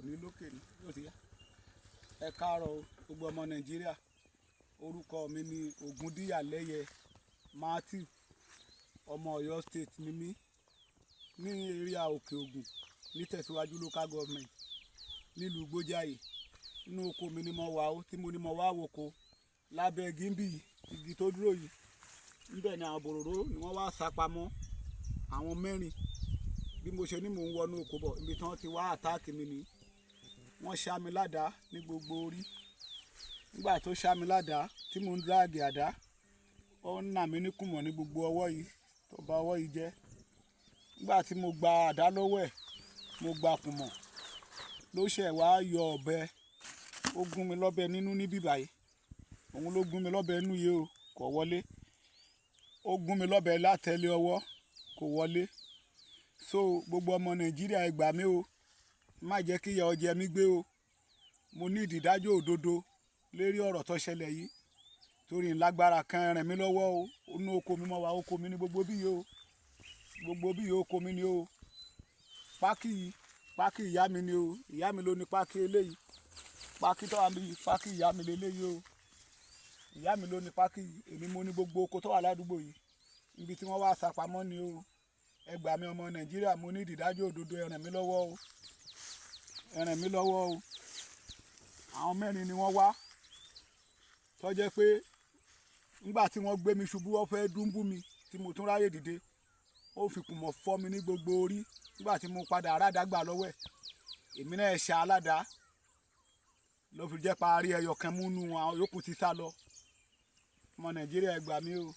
Ní lókè ní yóò ti yá. Ẹ káàárọ̀ o, gbogbo ọmọ Nàìjíríà. Orúkọ mi ni Ògúndíyàlẹ́yẹ Matthew. Ọmọ Ọ̀yọ́ State ni mí, ní area Òkè Ògùn, ní Tẹ̀síwájú Local Government, nílùú Gbójàyè. Inú oko mi ni mo wà ó, tí mo ní mo wá woko lábẹ́ gímbì igi tó dúró yìí. Níbẹ̀ ni àwọn bòròró ni wọ́n wá sá pamọ́, àwọn mẹ́rin. Bí mo ṣe ní mò ń wọnú oko bọ̀, ibi tí wọ́n ti wá attack mi ni wọ́n ṣá mi ládàá ní gbogbo orí. Nígbà tó ṣá mi ládàá, tí mò ń drag àdá, ó ń nà mí ní kùmọ̀ ní gbogbo ọwọ́ yìí, tó bà ọwọ́ yìí jẹ́. Nígbà tí mo gba àdá lọ́wọ́ ẹ̀, mo gba kùmọ̀, ló ṣẹ̀ wá yọ ọ̀bẹ, ó gún mi lọ́bẹ nínú níbí báyìí. Òun ló gún mi lọ́bẹ nínú yìí o, kò wọlé. Ó gún mi lọ́bẹ látẹ̀lé ọwọ́, kò wọlé. So gbogbo ọmọ Nàìjíríà, ẹ gbà mí o. Má jẹ́ kí ìyà ó jẹ mí gbé o. Mo ní ìdídájọ́ òdodo lérí ọ̀rọ̀ tó ṣẹlẹ̀ yìí, torí ńlágbára kan ràn mí lọ́wọ́ o. Inú oko mi mọ́ wa, oko mi ní gbogbo bí yìí o, gbogbo bí yìí oko mi ni o. Pákí yìí, pákí ìyá mi ni o. Ìyá mi ló ní pákí eléyìí. Pákí tó wà níbí yìí, pákí ìyá mi leléyìí o. Ìyá mi ló ní pákí yìí. Èmi mo ní gbogbo oko tó wà ládùúgbò yìí. Ibi tí wọ́n wá sá pamọ́ ni o. Ẹ gbà mí, ọmọ Nàìjíríà. Mo ní ìdídájọ́ òdodo. Ẹ ràn mí lọ́wọ́ o, ẹ ràn mí lọ́wọ́ o. Àwọn mẹ́rin ni wọ́n wá, tó jẹ́ pé nígbà tí wọ́n gbé mi ṣubú, wọ́n fẹ́ dúńbú mi, tí mo tún ráyè dìde, ó fi kùmọ̀ fọ́ mi ní gbogbo orí. Nígbà tí mo padà aládàá gbà lọ́wọ́ ẹ̀, èmi náà ṣe aládàá, ló fi jẹ́ parí ẹyọ kan múnú. Àwọn yòókù ti sá lọ. Ọmọ Nàìjíríà, ẹ gbà mí o.